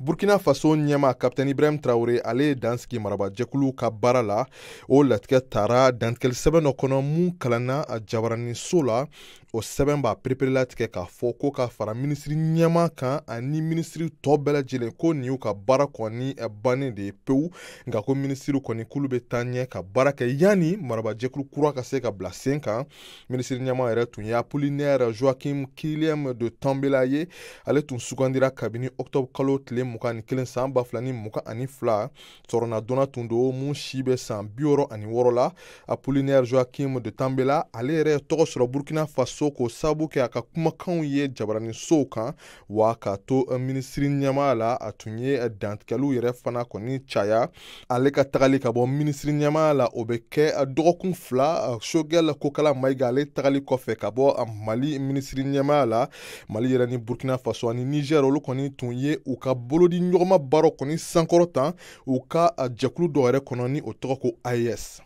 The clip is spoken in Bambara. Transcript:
Burkina Faso ɲɛmaa Capitaine Ibrahim Traoré, ale ye dan sigi marabajɛkulu ka baara la. O latigɛ tara dantigɛli sɛbɛn dɔ kɔnɔ mun kalanna jabaraninso la. O sɛbɛn b'a pereperelatigɛ k'a fɔ ko ka fara minisiri ɲɛmaa kan ani minisiri tɔ bɛɛ lajɛlen, ko nin y'u ka baara kɔni bannen de ye pewu, nka ko minisiri kɔni k'olu bɛ taa ɲɛ ka baara kɛ yanni marabajɛkulu kura ka se ka bila sen kan. Minisiri ɲɛmaa yɛrɛ tun ye Apollinaire Joachim Kylian de Tambela ye. Ale tun sugandira kabini octobre kalo tile 21 san 2022. Sɔrɔnadonna tun don mun si bɛ san 66 la. Apollinaire Joachim de Tambela, ale yɛrɛ ye tɔgɔ sɔrɔ Burkina Faso k'o sababu kɛ a ka kumakanw ye jabaraninsow kan, wa k'a to minisiri ɲɛmaa la, a tun ye dantigɛliw yɛrɛ fana kɔni caya. Ale ka tagali ka bɔ minisiri ɲɛmaa la, o bɛ kɛ dɔgɔkun 2 Choguel Kokala Maïga ale tagali kɔfɛ ka bɔ Mali minisiri ɲɛmaa la. Mali yɛrɛ ni Burkina Faso ani Niger, olu kɔni tun ye u ka bolodi ɲɔgɔnma baaraw kɔni sankɔrɔta u ka jɛkulu dɔ yɛrɛ kɔnɔ ni o tɔgɔ ko AES.